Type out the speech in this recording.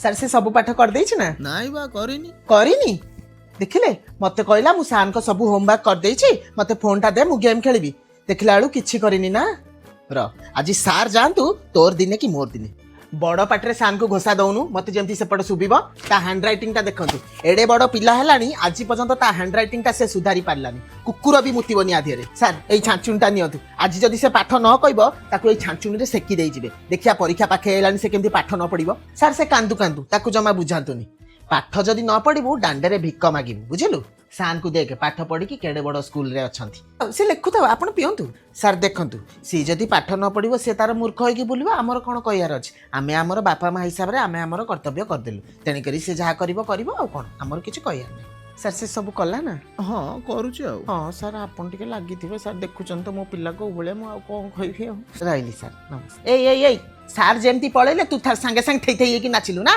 Sir, ସେ ସବୁ ପାଠ କରିଦେଇଛି ନା? ନାଇଁ ବା, କରିନି। କରିନି? ଦେଖିଲେ, ମତେ କହିଲା ମୁଁ ସାର୍ଙ୍କ ସବୁ ହୋମୱାର୍କ କରିଦେଇଛି, ମତେ ଫୋନଟା ଦେ, ମୁଁ ଗେମ୍ ଖେଳିବି। ଦେଖିଲା ବେଳୁ କିଛି କରିନି ନା? ର, ଆଜି ସାର୍ ଯାଆନ୍ତୁ, ତୋର ଦିନେ କି ମୋର ଦିନେ। ବଡ଼ ପାଟିରେ ସାର୍ଙ୍କୁ ଘୋଷା ଦଉନୁ, ମତେ ଯେମିତି ସେପଟେ ଶୁଭିବ। ତା ହ୍ୟାଣ୍ଡ ରାଇଟିଂଟା ଦେଖନ୍ତୁ। ଏଡ଼େ ବଡ଼ ପିଲା ହେଲାଣି, ଆଜି ପର୍ଯ୍ୟନ୍ତ ତା ହ୍ୟାଣ୍ଡ ରାଇଟିଂଟା ସେ ସୁଧାରି ପାରିଲାନି। କୁକୁର ବି ମୁତିବନି ଆ ଦେହରେ। ସାର୍, ଏଇ ଛାଞ୍ଚୁଣିଟା ନିଅନ୍ତୁ। ଆଜି ଯଦି ସେ ପାଠ ନ କହିବ, ତାକୁ ଏଇ ଛାଞ୍ଚୁଣିରେ ସେକି ଦେଇଯିବେ। ଦେଖିବା, ପରୀକ୍ଷା ପାଖେ ହେଲାଣି, ସେ କେମିତି ପାଠ ନ ପଢିବ। ସାର୍, ସେ କାନ୍ଦୁ କାନ୍ଦୁ, ତାକୁ ଜମା ବୁଝାନ୍ତୁନି। ପାଠ ଯଦି ନ ପଢିବୁ, ଦାଣ୍ଡରେ ଭିକ ମାଗିବୁ, ବୁଝିଲୁ? ସାର୍ଙ୍କୁ ଦେଖେ, ପାଠ ପଢିକି କେଡ଼େ ବଡ଼ ସ୍କୁଲରେ ଅଛନ୍ତି। ଆଉ ସେ ଲେଖୁଥାଉ, ଆପଣ ପିଅନ୍ତୁ। ସାର୍ ଦେଖନ୍ତୁ, ସିଏ ଯଦି ପାଠ ନ ପଢିବ, ସେ ତାର ମୂର୍ଖ ହେଇକି ବୁଲିବ। ଆମର କ'ଣ କହିବାର ଅଛି? ଆମେ ଆମର ବାପା ମା ହିସାବରେ ଆମେ ଆମର କର୍ତ୍ତବ୍ୟ କରିଦେଲୁ। ତେଣୁକରି ସେ ଯାହା କରିବ କରିବ, ଆଉ କ'ଣ? ଆମର କିଛି କହିବାର ନାହିଁ। ସାର୍, ସେ ସବୁ କଲା ନା? ହଁ, କରୁଛି ଆଉ। ହଁ ସାର୍, ଆପଣ ଟିକେ ଲାଗିଥିବେ ସାର୍। ଦେଖୁଛନ୍ତି ତ ମୋ ପିଲା କୋଉ ଭଳିଆ, ମୁଁ ଆଉ କ'ଣ କହିବି? ଆଉ ରହିଲି ସାର୍, ନମସ୍କାର। ଏଇ ଏଇ ଏଇ, ସାର୍ ଯେମିତି ପଳେଇଲେ, ତୁ ସାଙ୍ଗେ ସାଙ୍ଗେ ଥେଇ ଥେଇ ହେଇକି ନାଚିଲୁ ନା?